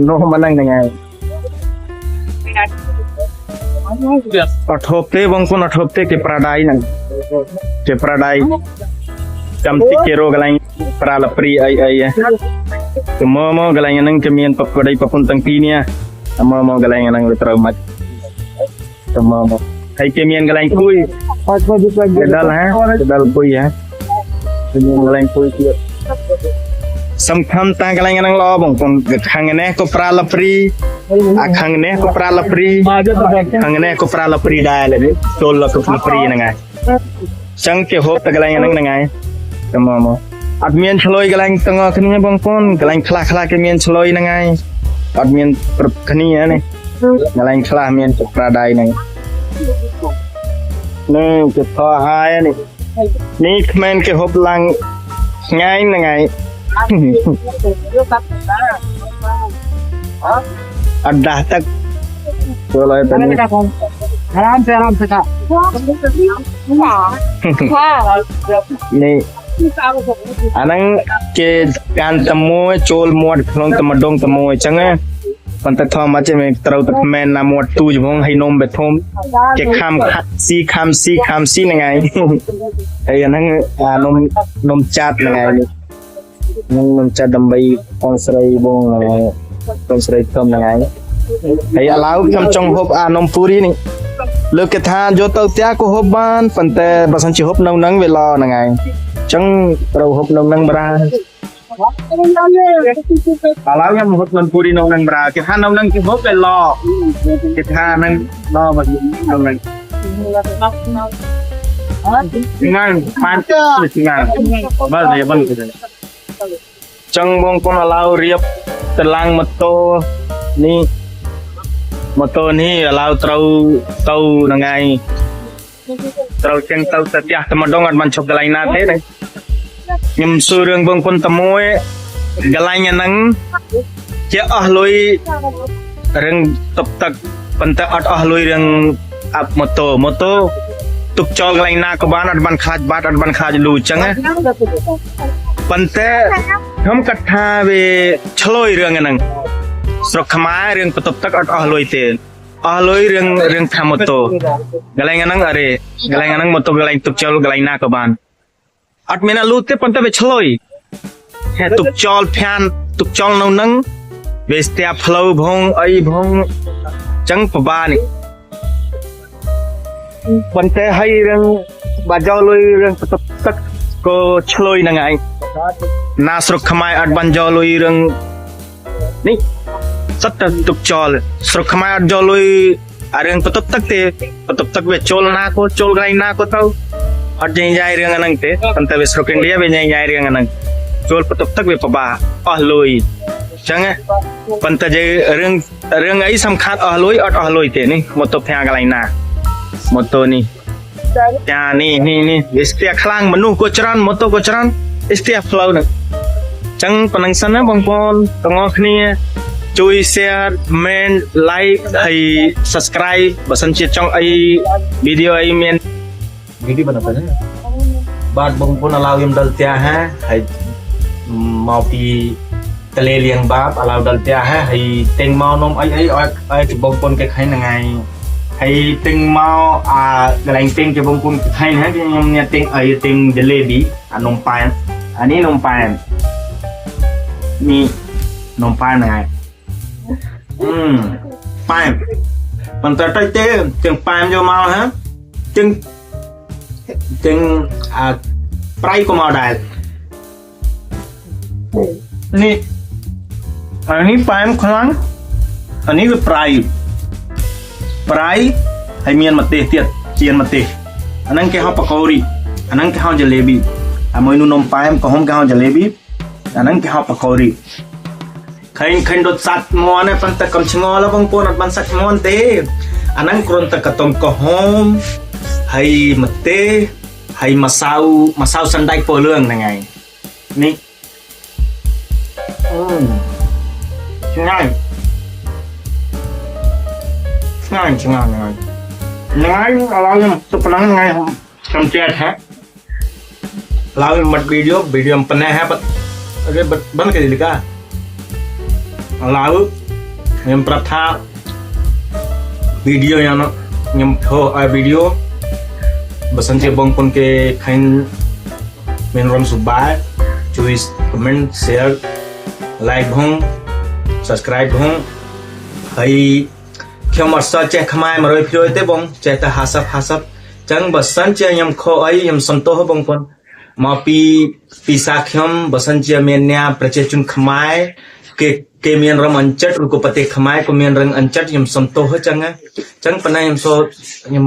នំអាហ្នឹងហ្នឹងហើយអត់ហូបទេបងប្អូនអត់ហូបទេគេប្រើដៃហ្នឹងគេប្រើដៃចាំតិចគេរកកន្លែងប្រើលព្រីអីអីទៅមើលមកកន្លែងហ្នឹងគេមានប្រប្តីប្រពន្ធទាំងពីរនេះទៅមើលមកកន្លែងហ្នឹងវាត្រូវមិនទៅមើលមកហើយគេមានកន្លែងគួយគេដល់ហាគេដល់អង្គុយហាគេមានកន្លែងអង្គុយទៀតសំខាន់តាកន្លែងហ្នឹងល្អបងប្អូនខាងនេះក៏ប្រើលព្រីអាខាងនេះក៏ប្រើលព្រីខាងនេះក៏ប្រើលព្រីដែរនេះចូលលព្រីហ្នឹងហើយចឹងគេហូបតែកន្លែងហ្នឹងហ្នឹងហើយទៅមកមកអត់មានឆ្លុយកន្លែងទាំងអស់គ្នាបងប្អូនកន្លែងខ្លះខ្លះគេមានឆ្លុយហ្នឹងហើយអត់មានគ្រប់គ្នានេះកន្លែងខ្លះមានប្រាដៃហ្នឹងនេះគេថតហើយនេះនេះក្មែនគេហូបឡើងថ្ងៃហ្នឹងហើយ អត់ដាស់ទឹកចូលឲ្យទៅនេះ आराम से, आराम से खा। នេះអាហ្នឹងគេកាន់តមួយចូលមាត់ក្នុងតែម្ដងតមួយអញ្ចឹងណាប៉ុន្តែធម្មតាមិនត្រូវតែមែនណាមាត់ទូចំហហើយនំបេធំគេខំស៊ីខំស៊ីខំស៊ីហ្នឹងហើយហើយអាហ្នឹងអានំនំចាត់ហ្នឹងហើយនឹងនំចាត់ដើម្បីបងស្រីបងហ្នឹងហើយបងស្រីធំហ្នឹងហើយហើយឥឡូវខ្ញុំចង់ហូបអានំពូរីនេះលើកគេថាយកទៅផ្ទះក៏ហូបបានប៉ុន្តែបើសិនជាហូបនៅហ្នឹងវាល្អហ្នឹងហើយអញ្ចឹងត្រូវហូបនៅហ្នឹងប្រាឥឡូវខ្ញុំហូបនំពូរីនៅហ្នឹងប្រាគេថានៅហ្នឹងគេហូបវាល្អគេថាហ្នឹងល្អមកនៅហ្នឹងថ្ងៃបានថ្ងៃបើនិយាយបើចឹងបងប្អូនឥឡូវរៀបតឡើងម៉ូតូនេះម៉ូតូនេះឥឡូវត្រូវទៅហ្នឹងហើយត្រូវចឹងទៅទៅផ្ទះតែម្ដងអត់បានឈប់កន្លែងណាទេណាខ្ញុំសួររឿងបងប្អូនតែមួយកន្លែងហ្នឹងជាអស់លុយរឿងតុបទឹកប៉ុន្តែអត់អស់លុយរឿងអាប់ម៉ូតូម៉ូតូទុកចោលកន្លែងណាក៏បានអត់បានខ្លាចបាត់អត់បានខ្លាចលូអញ្ចឹងណាប៉ុន្តែខ្ញុំគិតថាវាឆ្លុយរឿងហ្នឹងស្រុកខ្មែររឿងបន្ទប់ទឹកអត់អស់លុយទេអស់លុយរឿងរឿងថាម៉ូតូកន្លែងហ្នឹងអរេកន្លែងហ្នឹងម៉ូតូកន្លែងទុកចោលកន្លែងណាក៏បានអត់មានអាលូទេប៉ុន្តែវាឆ្លុយហេតុទុកចោលភានទុកចោលនៅហ្នឹងវាស្ទះផ្លូវផងអីផងអញ្ចឹងពិបាកនេះប៉ុន្តែឲ្យរឿងបើយកលុយរឿងបន្ទប់ទឹកក៏ឆ្លុយហ្នឹងឯងណាស្រុកខ្មែរអត់បានយកលុយរឿងនេះសុទ្ធតែទុកចោលស្រុកខ្មែរអត់យកលុយអារឿងបន្ទប់ទឹកទេបន្ទប់ទឹកវាចូលណាក៏ចូលកន្លែងណាក៏ទៅអត់ញ៉ៃញ៉ៃរឿងអាហ្នឹងទេប៉ុន្តែវាស្រុកឥណ្ឌាវាញ៉ៃញ៉ៃរឿងអាហ្នឹងចូលបន្ទប់ទឹកវាពិបាកអស់លុយអញ្ចឹងណាប៉ុន្តែយើងរឿងរឿងអីសំខាន់អស់លុយអត់អស់លុយទេនេះម៉ូតូផ្ទះកន្លែងណាម៉ូតូនេះចានេះនេះនេះវាស្ទះខ្លាំងមនុស្សក៏ច្រើនម៉ូតូក៏ច្រើនស្ទះផ្លូវហ្នឹងអញ្ចឹងប៉ុណ្ណឹងសិនណាបងប្អូនទាំងអស់គ្នាជួយ share comment like ហើយ subscribe បើសិនជាចង់អីវីដេអូអីមាន វីដេអូបណ្ឌិតបាទបងប្អូនឥឡូវខ្ញុំដល់ផ្ទះហាហើយមកពីតលេលៀងបាបឥឡូវដល់ផ្ទះហាហើយទិញមកនំអីអីឲ្យឲ្យបងប្អូនគេឃើញហ្នឹងហើយហើយទិញមកអាកន្លែងទិញគេបងប្អូនគេឃើញហ្នឹងខ្ញុំអ្នកទិញអីទិញជលេប៊ីអានំប៉ែនអានេះនំប៉ែននេះនំប៉ែនហ្នឹងហើយអឺប៉ែនប៉ុន្តែតិចទេទាំងប៉ែនយកមកហាទាំង ទាំងអាប្រៃក៏មកដែរនេះអានេះប៉ែមខ្លាំងអានេះវាប្រៃប្រៃហើយមានម្ទេសទៀតចៀនម្ទេសអាហ្នឹងគេហៅប៉ាកូរីអាហ្នឹងគេហៅជលេប៊ីអាមួយនោះនំប៉ែមក្រហមគេហៅជលេប៊ីអាហ្នឹងគេហៅប៉ាកូរីឃើញឃើញដូចសាច់មាន់ទេប៉ុន្តែកុំឆ្ងល់បងប្អូនអត់បានសាច់មាន់ទេអាហ្នឹងគ្រាន់តែកតុងក្រហមហើយម្ទេសហើយម្សៅម្សៅសណ្តែកពណ៌លឿងហ្នឹងហើយនេះអឺឆ្ងាញ់ឆ្ងាញ់ឆ្ងាញ់ហ្នឹងហើយហ្នឹងហើយឥឡូវខ្ញុំទុកប៉ុណ្ណឹងហ្នឹងហើយខ្ញុំចេះថាឥឡូវមកវីដេអូវីដេអូប៉ុណ្ណេះហើយបាត់បិទបិទគេលីកា ឥឡូវខ្ញុំប្រាប់ថាវីដេអូយ៉ាងខ្ញុំធ្វើឲ្យវីដេអូបើសិនជាបងប្អូនគេឃើញមានរំសុបាយជួយ comment share like ផង subscribe ផងហើយខ្ញុំអត់សូវចេះខ្មែរ100%ទេបងចេះតែ50 50ចឹងបើសិនជាខ្ញុំខុសអីខ្ញុំសុំទោសបងប្អូនមកពីភាសាខ្ញុំបើសិនជាមានអ្នកប្រជាជនខ្មែរគេគេមានរំអញ្ចិតឬក៏ប្រទេសខ្មែរក៏មានរឹងអញ្ចិតខ្ញុំសុំទោសចឹងណាចឹងប៉ុន្តែខ្ញុំសូមខ្ញុំ